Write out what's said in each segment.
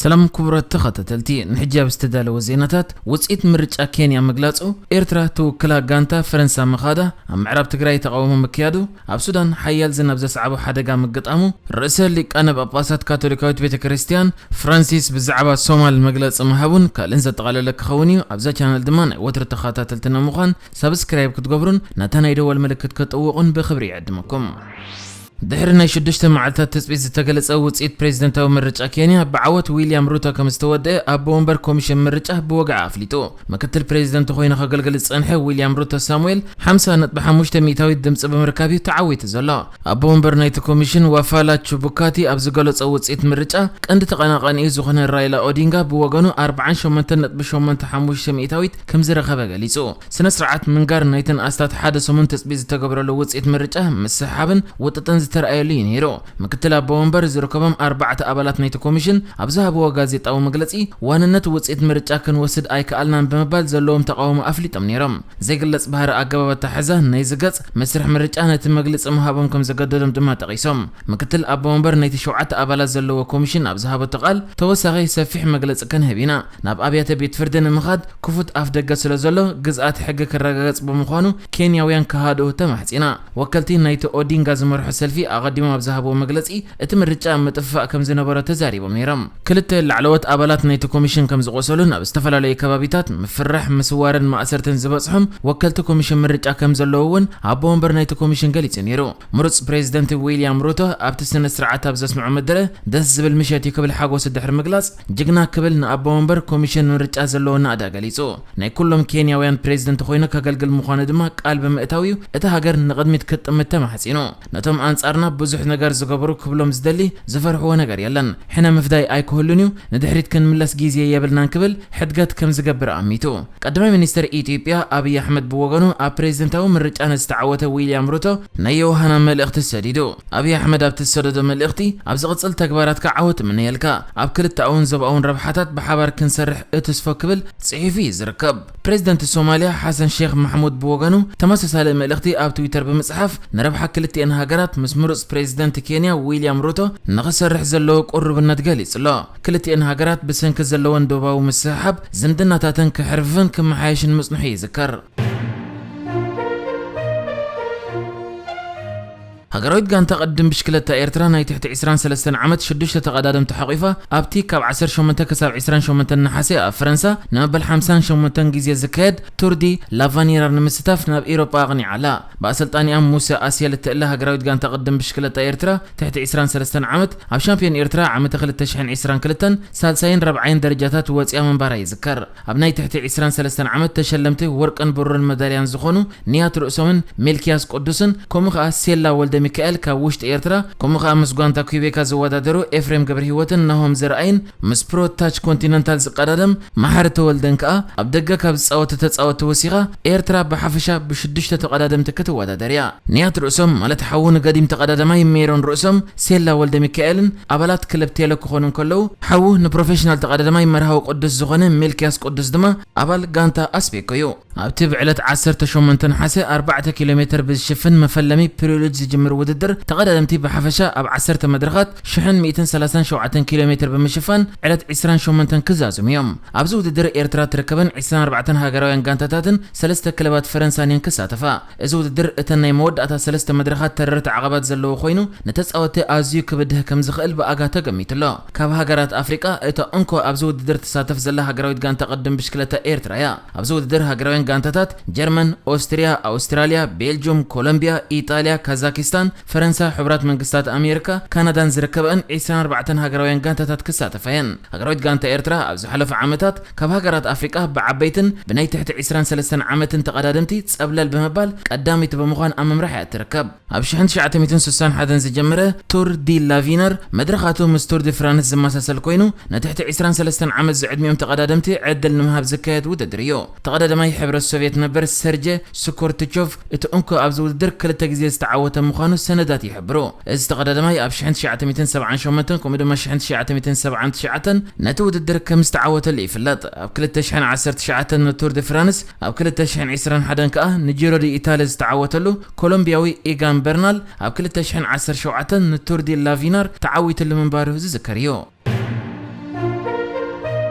ሰላም ክቡራት ተኸታተልቲ፣ ንሕጂ ኣብ ዝተዳለወ ዜናታት፣ ውጽኢት ምርጫ ኬንያ ምግላጹ፣ ኤርትራ ትውክላ ጋንታ ፈረንሳ ምኻዳ፣ ኣብ ምዕራብ ትግራይ ተቓውሞ ምክያዱ፣ ኣብ ሱዳን ሓያል ዝናብ ዘስዓቦ ሓደጋ ምግጣሙ፣ ርእሰ ሊቃነ ጳጳሳት ካቶሊካዊት ቤተ ክርስቲያን ፍራንሲስ ብዛዕባ ሶማል መግለጺ ምሃቡን ካልእን ዘጠቓለለ ክኸውን እዩ። ኣብዛ ቻነል ድማ ናይ ወትሩ ተኸታተልትና ምዃን ሳብስክራይብ ክትገብሩን ነታ ናይ ደወል ምልክት ክትጥውቑን ብኽብሪ ይዕድመኩም። ድሕሪ ናይ ሽዱሽተ መዓልታት ትጽቢት ዝተገለጸ ውጽኢት ፕሬዝደንታዊ ምርጫ ኬንያ፣ ብዓወት ዊልያም ሩቶ ከም ዝተወደአ ኣቦ ወንበር ኮሚሽን ምርጫ ብወግዒ ኣፍሊጡ። ምክትል ፕሬዝደንት ኮይኑ ከገልግል ዝጸንሐ ዊልያም ሩቶ ሳሙኤል፣ ሓምሳ ነጥቢ ሓሙሽተ ሚእታዊት ድምጺ ብምርካብ እዩ ተዓዊቱ ዘሎ። ኣቦ ወንበር ናይቲ ኮሚሽን ዋፋላ ቹቡካቲ ኣብ ዝገለጾ ውጽኢት ምርጫ፣ ቀንዲ ተቐናቓኒኡ ዝኾነ ራይላ ኦዲንጋ ብወገኑ ኣርብዓን ሸሞንተን ነጥቢ ሸሞንተ ሓሙሽተ ሚእታዊት ከም ዝረኸበ ገሊጹ። ስነ ስርዓት ምንጋር ናይተን ኣስታት ሓደ ሰሙን ትጽቢት ዝተገብረሉ ውጽኢት ምርጫ ምስሓብን ውጥጥን ዝተረኣየሉ እዩ ነይሩ። ምክትል ኣቦ ወንበር ዝርከቦም ኣርባዕተ ኣባላት ናይቲ ኮሚሽን ኣብ ዝሃብዎ ጋዜጣዊ መግለጺ፣ ዋንነት ውጽኢት ምርጫ ክንወስድ ኣይከኣልናን ብምባል ዘለዎም ተቓውሞ ኣፍሊጦም ነይሮም። ዘይግለጽ ባህሪ ኣገባብ ኣተሓሕዛ ናይዚ ገጽ መስርሕ ምርጫ ነቲ መግለጺ ምሃቦም ከም ዘገደዶም ድማ ጠቒሶም። ምክትል ኣቦ ወንበር ናይቲ ሸውዓተ ኣባላት ዘለዎ ኮሚሽን ኣብ ዝሃበቶ ቃል፣ ተወሳኺ ሰፊሕ መግለጺ ክንህብ ኢና። ናብ ኣብያተ ቤት ፍርዲ ንምኻድ ክፉት ኣፍ ደገ ስለ ዘሎ፣ ግዝኣት ሕጊ ክረጋገጽ ብምዃኑ ኬንያውያን ክሃድኡ ተማሕጺና። ወከልቲ ናይቲ ኦዲንጋ ዝመርሖ ሰልፊ ኣቐዲሞም ኣብ ዝሃብዎ መግለጺ፣ እቲ ምርጫ ምጥፍፋእ ከም ዝነበሮ ተዛሪቦም ነይሮም። ክልተ ላዕለዎት ኣባላት ናይቲ ኮሚሽን ከም ዝቖሰሉን ኣብ ዝተፈላለዩ ከባቢታት ምፍራሕ፣ ምስዋርን ማእሰርትን ዝበጽሖም ወከልቲ ኮሚሽን ምርጫ ከም ዘለዉ እውን ኣቦ ወንበር ናይቲ ኮሚሽን ገሊጹ ነይሩ። ምሩጽ ፕሬዝደንት ዊልያም ሩቶ ኣብቲ ስነ ስርዓት ኣብ ዘስምዖ መደረ፣ "ደስ ዝብል ምሸት እዩ" ክብል ሓጎሱ ድሕሪ ምግላጽ፣ "ጅግና" ክብል ንኣቦ ወንበር ኮሚሽን ምርጫ ዘለዎ ናእዳ ገሊጹ። ናይ ኩሎም ኬንያውያን ፕሬዝደንት ኮይኑ ከገልግል ምዃኑ ድማ ቃል ብምእታው እዩ እቲ ሃገር ንቕድሚት ክትጥምት ተማሕጺኑ። ነቶም ኣንጻርና ብዙሕ ነገር ዝገበሩ ክብሎም ዝደሊ ዝፈርሕዎ ነገር የለን። ሕነ ምፍዳይ ኣይክህሉን እዩ፣ ንድሕሪት ክንምለስ ግዜ የብልናን ክብል ሕድገት ከም ዝገብር ኣሚቱ። ቀዳማይ ሚኒስትር ኢትዮጵያ ኣብይ ኣሕመድ ብወገኑ ኣብ ፕሬዝደንታዊ ምርጫ ንዝተዓወተ ዊልያም ሩቶ ናይ የውሃና መልእኽቲ ሰዲዱ። ኣብይ ኣሕመድ ኣብቲ ዝሰደዶ መልእኽቲ፣ "ኣብ ዝቕጽል ተግባራትካ ዓወት እምነየልካ። ኣብ ክልተኣውን ዞባኣውን ረብሓታት ብሓባር ክንሰርሕ እትስፎ" ክብል ጽሒፉ እዩ ዝርከብ። ፕሬዝደንት ሶማልያ ሓሰን ሼክ ማሕሙድ ብወገኑ ተመሳሳሊ መልእኽቲ ኣብ ትዊተር ብምጽሓፍ፣ ንረብሓ ክልቲኤን ሃገራት ምስ ምሩጽ ፕሬዝደንት ኬንያ ዊልያም ሩቶ ንኽሰርሕ ዘለዎ ቅሩብነት ገሊጹ ኣሎ። ክልቲኤን ሃገራት ብሰንኪ ዘለወን ዶባዊ ምስሕሓብ ዝምድናታተን ክሕርፍፍን ክመሓየሽን ምጽንሑ ይዝከር። ሃገራዊት ጋንታ ቅድድም ብሽክለታ ኤርትራ ናይ ትሕቲ ዕስራን ሰለስተን ዓመት ሽዱሽተ ተቐዳደምቲ ሓቒፋ ኣብቲ ካብ ዓሰርተ ሸሞንተ ክሳብ ዕስራን ሸሞንተን ነሓሰ ኣብ ፈረንሳ ንመበል ሓምሳን ሸሞንተን ግዜ ዝካየድ ቱር ዲ ላቫኒራ ንምስታፍ ናብ ኤውሮጳ ኣቕኒዓ ኣላ። ብኣሰልጣኒኣ ሙሴ ኣስየል እትእለ ሃገራዊት ጋንታ ቅድድም ብሽክለታ ኤርትራ ትሕቲ ዕስራን ሰለስተን ዓመት ኣብ ሻምፒዮን ኤርትራ ዓመተ ክልተ ሽሕን ዕስራን ክልተን ሳልሳይን ራብዓይን ደረጃታት ወጺኣ ምንባራ ይዝከር። ኣብ ናይ ትሕቲ ዕስራን ሰለስተን ዓመት ተሸለምቲ ወርቅን ብሩርን መዳልያን ዝኾኑ ንያት ርእሶምን ሚልክያስ ቅዱስን፣ ከምኡ ኸኣ ሴላ ወልደ ሚካኤል ካብ ውሽጢ ኤርትራ፣ ከምኡ ኸኣ ምስ ጓንታ ኩቤካ ዝወዳደሩ ኤፍሬም ገብረሂወትን ናሆም ዘርኣይን፣ ምስ ፕሮ ታች ኮንቲነንታል ዝቀዳደም መሓሪ ተወልደን ከኣ ኣብ ደገ ካብ ዝጻወቱ ተጻወትቲ ወሲኻ ኤርትራ ብሓፈሻ ብሽዱሽተ ተቐዳደምቲ ክትወዳደር እያ። ንያት ርእሶም ማለት ሓዉ ንገዲም ተቐዳዳማይ ሜሮን ርእሶም፣ ሴላ ወልደ ሚካኤልን ኣባላት ክለብ ቴሎ ክኾኑ እንከለዉ፣ ሓዉ ንፕሮፌሽናል ተቐዳዳማይ መርሃዊ ቅዱስ ዝኾነ ሚልክያስ ቅዱስ ድማ ኣባል ጋንታ ኣስቤኮ እዩ። ኣብቲ ብዕለት ዓሰርተ ሸሞንተ ነሓሰ ኣርባዕተ ኪሎ ሜትር ብዝሽፍን መፈለሚ ፕሪሉጅ ዝጅምር ውድድር፣ ተቐዳደምቲ ብሓፈሻ ኣብ ዓሰርተ መድረኻት ሽሕን ሚእትን ሰላሳን ሸውዓተን ኪሎ ሜትር ብምሽፋን ዕለት ዕስራን ሸሞንተን ክዛዝሙ እዮም። ኣብዚ ውድድር ኤርትራ ትርከበን ዕስራን ኣርባዕተን ሃገራውያን ጋንታታትን ሰለስተ ክለባት ፈረንሳን እየን ክሳተፋ። እዚ ውድድር እተን ናይ መወዳእታ ሰለስተ መድረኻት ተረርቲ ዓቐባት ዘለዎ ኮይኑ፣ ንተጻወትቲ ኣዝዩ ክብድህ ከም ዝኽእል ብኣጋ ተገሚቱ ኣሎ። ካብ ሃገራት ኣፍሪቃ እታ እንኮ ኣብዚ ውድድር ትሳተፍ ዘላ ሃገራዊት ጋንታ ቅድም ብሽክለታ ኤርትራ እያ። ኣብዚ ውድድር ሃገራውያን ጋንታታት ጀርመን፣ ኦስትርያ፣ ኣውስትራልያ፣ ቤልጁም፣ ኮሎምብያ፣ ኢጣልያ፣ ካዛኪስታን፣ ፈረንሳ፣ ሕቡራት መንግስታት ኣሜሪካ፣ ካናዳን ዝርከበአን ዕስራን ኣርባዕተን ሃገራውያን ጋንታታት ክሳተፋ እየን። ሃገራዊት ጋንታ ኤርትራ ኣብ ዝሓለፈ ዓመታት ካብ ሃገራት ኣፍሪቃ ብዓበይትን ብናይ ትሕቲ ዕስራን ሰለስተን ዓመትን ተቐዳደምቲ ጸብለል ብምባል ቀዳመይቲ ብምዃን ኣብ ምምራሕ እያ ትርከብ። ኣብ ሽሕን ትሽዓተ ሚእትን ስሳን ሓደን ዝጀመረ ቱር ዲ ላቪነር መድረኻቱ ምስ ቱር ዲ ፍራንስ ዝመሳሰል ኮይኑ፣ ንትሕቲ ዕስራን ሰለስተን ዓመት ዝዕድሚኦም ተቐዳደምቲ ዕድል ንምሃብ ዝካየድ ውድድር እዩ። ተቐዳዳማይ ሕብረት ሶቭየት ነበር ሰርጀ ስኮርትቾቭ፣ እቲ እንኮ ኣብዚ ውድድር ክልተ ግዜ ዝተዓወተ ምዃኑ ሰነዳት ይሕብሩ። እዚ ተቐዳዳማይ ኣብ ሽሕን ትሽዓተ ሚእትን ሰብዓን ሸሞንተን ከምኡ ድማ ሽሕን ትሽዓተ ሚእትን ሰብዓን ትሽዓተን ነቲ ውድድር ከም ዝተዓወተሉ ይፍለጥ። ኣብ ክልተ ሽሕን ዓሰርተ ትሽዓተን ንቱር ዲ ፍራንስ፣ ኣብ ክልተ ሽሕን ዕስራን ሓደን ከኣ ንጂሮ ዲ ኢታሊ ዝተዓወተሉ ኮሎምቢያዊ ኢጋን በርናል ኣብ ክልተ ሽሕን ዓሰርተ ሸውዓተን ንቱር ዲ ላቪናር ተዓዊትሉ ምንባሩ ዝዝከር እዩ።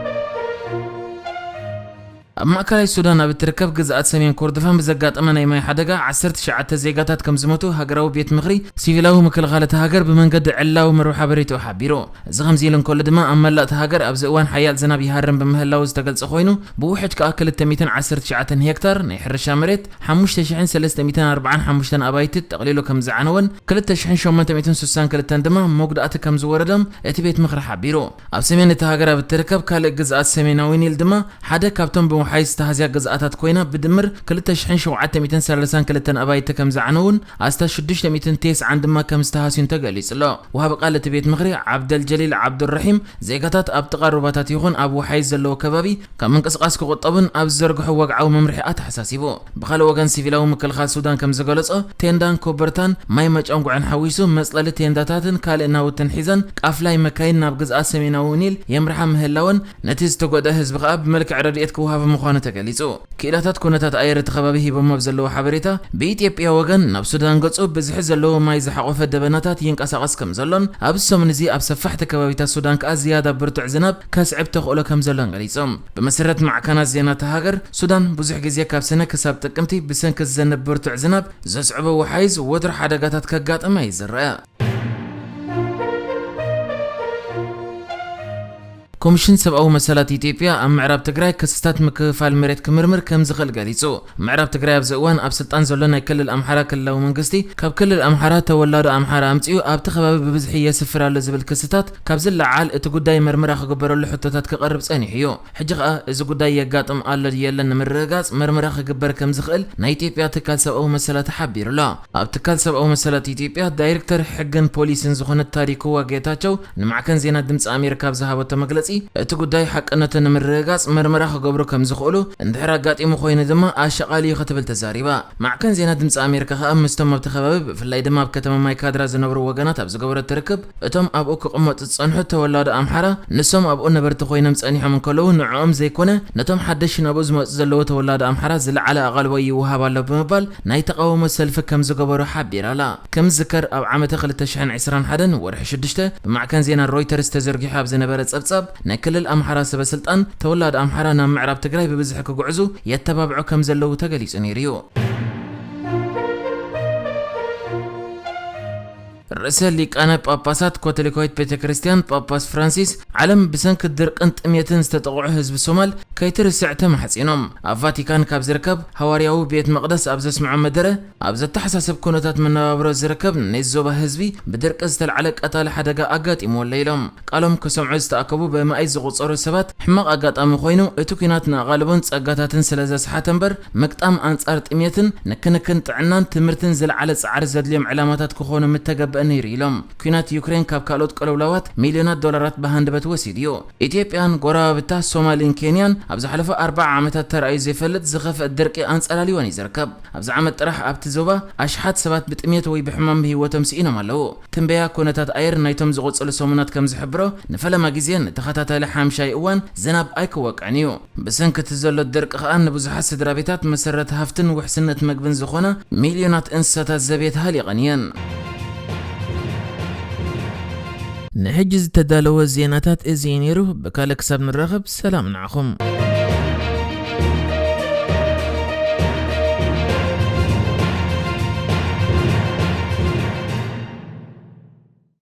ኣብ ማእከላይ ሱዳን ኣብ እትርከብ ግዝኣት ሰሜን ኮርዶፋን ብዘጋጠመ ናይ ማይ ሓደጋ ዓሰርተ ትሽዓተ ዜጋታት ከም ዝሞቱ ሃገራዊ ቤት ምኽሪ ሲቪላዊ ምክልኻል እታ ሃገር ብመንገዲ ዕላዊ መርበብ ሓበሬታኡ ሓቢሩ። እዚ ከምዚ ኢሉ እንከሎ ድማ፣ ኣብ መላእ እታ ሃገር ኣብዚ እዋን ሓያል ዝናብ ይሃርም ብምህላዉ ዝተገልጸ ኮይኑ፣ ብውሕጅ ከኣ ክልተ ሚእትን ዓሰርተ ትሽዓተን ሄክታር ናይ ሕርሻ መሬት፣ ሓሙሽተ ሽሕን ሰለስተ ሚእትን ኣርባዓን ሓሙሽተን ኣባይቲ ጠቕሊሉ ከም ዝዓነወን፣ ክልተ ሽሕን ሸሞንተ ሚእትን ስሳን ክልተን ድማ መጉዳእቲ ከም ዝወረዶም እቲ ቤት ምኽሪ ሓቢሩ። ኣብ ሰሜን እቲ ሃገር ኣብ እትርከብ ካልእ ግዝኣት ሰሜናዊ ኒል ድማ ሓደ ካብቶም ብውሓይ ዝተሃዝያ ግዝኣታት ኮይና፣ ብድምር ክልተ ሽሕን ሸውዓተ ሚእትን ሰላሳን ክልተን ኣባይቲ ከም ዝዓነውን ኣስታት ሽዱሽተ ሚእትን ተስዓን ድማ ከም ዝተሃስዩን ተገሊጹ ኣሎ። ወሃቢ ቃል እቲ ቤት ምኽሪ ዓብደል ጀሊል ዓብዱራሒም፣ ዜጋታት ኣብ ጥቓ ሩባታት ይኹን ኣብ ውሓይ ዘለዎ ከባቢ ካብ ምንቅስቓስ ክቑጠቡን ኣብ ዝዘርግሖ ወግዓዊ መምርሒ ኣተሓሳሲቡ። ብኻልእ ወገን፣ ሲቪላዊ ምክልኻል ሱዳን ከም ዝገለጾ፣ ቴንዳን ኮበርታን ማይ መጨንጉዕን ሓዊሱ መጽለሊ ቴንዳታትን ካልእ ናውትን ሒዘን ቃፍላይ መካይን ናብ ግዝኣት ሰሜናዊ ኒል የምርሓ ምህላወን፣ ነቲ ዝተጎድአ ህዝቢ ከኣ ብመልክዕ ረድኤት ክወሃብ ምዃኑ ተገሊጹ። ክኢላታት ኩነታት ኣየር እቲ ከባቢ ሂቦሞ ኣብ ዘለዉ ሓበሬታ፣ ብኢትዮጵያ ወገን ናብ ሱዳን ገጹ ብዝሒ ዘለዎ ማይ ዝሓቖፈ ደበናታት ይንቀሳቐስ ከም ዘሎን፣ ኣብዚ ሰሙን እዚ ኣብ ሰፋሕቲ ከባቢታት ሱዳን ከኣ ዝያዳ ብርቱዕ ዝናብ ከስዕብ ተኽእሎ ከም ዘሎን ገሊጾም። ብመሰረት ማዕከናት ዜና እታ ሃገር፣ ሱዳን ብዙሕ ግዜ ካብ ሰነ ክሳብ ጥቅምቲ ብሰንኪ ዝዘንብ ብርቱዕ ዝናብ ዘስዕቦ ወሓይዝ ወትሩ ሓደጋታት ከጋጥማ እዩ ዝረኣ። ኮሚሽን ሰብኣዊ መሰላት ኢትዮጵያ ኣብ ምዕራብ ትግራይ ክስታት ምክፍፋል መሬት ክምርምር ከም ዝኽእል ገሊጹ። ምዕራብ ትግራይ ኣብዚ እዋን ኣብ ስልጣን ዘሎ ናይ ክልል ኣምሓራ ክልላዊ መንግስቲ፣ ካብ ክልል ኣምሓራ ተወላዶ ኣምሓራ ኣምጺኡ ኣብቲ ከባቢ ብብዝሒ የስፍር ኣሎ ዝብል ክስታት ካብ ዝለዓል፣ እቲ ጉዳይ መርመራ ክግበረሉ ሕቶታት ክቐርብ ጸኒሑ እዩ። ሕጂ ኸኣ እዚ ጉዳይ የጋጥም ኣሎ ድዩ የለን ንምርግጋጽ መርመራ ክግበር ከም ዝኽእል ናይ ኢትዮጵያ ትካል ሰብኣዊ መሰላት ሓቢሩ ኣሎ። ኣብ ትካል ሰብኣዊ መሰላት ኢትዮጵያ ዳይሬክተር ሕግን ፖሊስን ዝኾነት ታሪኩዋ ጌታቸው ንማዕከን ዜና ድምፂ ኣሜሪካ ኣብ ዝሃበቶ መግለፂ፣ እቲ ጉዳይ ሓቅነቱ ንምርግጋጽ መርመራ ክገብሩ ከም ዝኽእሉ፣ እንድሕር ኣጋጢሙ ኮይኑ ድማ ኣሻቓሊ እዩ ክትብል ተዛሪባ። ማዕከን ዜና ድምፂ ኣሜሪካ ከኣ ምስቶም ኣብቲ ከባቢ፣ ብፍላይ ድማ ኣብ ከተማ ማይካድራ ዝነብሩ ወገናት ኣብ ዝገበረቶ ርክብ፣ እቶም ኣብኡ ክቕመጡ ዝጸንሑ ተወላዶ ኣምሓራ፣ ንሶም ኣብኡ ነበርቲ ኮይኖም ጸኒሖም እንከለዉ፣ ንዕኦም ዘይኮነ፣ ነቶም ሓደሽቲ ናብኡ ዝመጹ ዘለዉ ተወላዶ ኣምሓራ ዝለዓለ ኣቓልቦ ይወሃብ ኣሎ ብምባል ናይ ተቓውሞ ሰልፊ ከም ዝገበሩ ሓቢራ ኣላ። ከም ዝዝከር፣ ኣብ ዓመተ ክልተ ሽሕን ዕስራን ሓደን ወርሒ ሽዱሽተ ብማዕከን ዜና ሮይተርስ ተዘርጊሑ ኣብ ዝነበረ ጸብጻብ፣ ናይ ክልል ኣምሓራ ሰበ ስልጣን፣ ተወላዶ ኣምሓራ ናብ ምዕራብ ትግራይ ብብዝሒ ክጉዕዙ የተባብዑ ከም ዘለዉ ተገሊጹ ነይሩ እዩ። ርእሰ ሊቃነ ጳጳሳት ኮቶሊካዊት ቤተ ክርስቲያን ጳጳስ ፍራንሲስ፣ ዓለም ብሰንኪ ድርቅን ጥሜትን ዝተጠቕዑ ህዝቢ ሶማል ከይትርስዕ ተማሕጺኖም። ኣብ ቫቲካን ካብ ዝርከብ ሃዋርያዊ ቤት መቕደስ ኣብ ዘስምዖ መደረ፣ ኣብ ዘተሓሳስብ ኩነታት መነባብሮ ዝርከብ ናይ ዞባ ህዝቢ ብድርቂ ዝተልዓለ ቀታሊ ሓደጋ ኣጋጢምዎ ኣሎ ኢሎም። ቃሎም ክሰምዑ ዝተኣከቡ ብኣማኢት ዝቑጸሩ ሰባት፣ ሕማቕ ኣጋጣሚ ኮይኑ፣ እቲ ኲናት ንኣቓልቦን ጸጋታትን ስለ ዘስሓተ እምበር፣ ምግጣም ኣንጻር ጥሜትን ንክንክን ጥዕናን ትምህርትን ዝለዓለ ጻዕሪ ዘድልዮም ዕላማታት ክኾኑ ምተገበአ ነይሩ ኢሎም። ኲናት ዩክሬን ካብ ካልኦት ቅልውላዋት ሚልዮናት ዶላራት ብሃንደበት ወሲዱ እዩ። ኢትዮጵያን ጎረባብታ ሶማልን ኬንያን ኣብ ዝሓለፈ ኣርብዓ ዓመታት ተራእዩ ዘይፈልጥ ዝኸፍአ ድርቂ ኣንጸላልዮን እዩ ዝርከብ። ኣብዚ ዓመት ጥራሕ ኣብቲ ዞባ ኣሽሓት ሰባት ብጥሜት ወይ ብሕማም ህይወቶም ስኢኖም ኣለዉ። ትንበያ ኩነታት ኣየር ናይቶም ዝቕጽሉ ሰሙናት ከም ዝሕብሮ፣ ንፈለማ ግዜ ንተኸታታሊ ሓምሻይ እዋን ዝናብ ኣይክወቅዕን እዩ። ብሰንኪ እቲ ዘሎ ድርቂ ከኣ ንብዙሓት ስድራ ቤታት መሰረት ሃፍትን ውሕስነት መግብን ዝኾና ሚልዮናት እንስሳታት ዘቤት ሃሊቐን እየን። ንሕጂ ዝተዳለወ ዜናታት እዚ እዩ ነይሩ። ብካልእ ክሳብ ንራኸብ ሰላም ንዓኹም።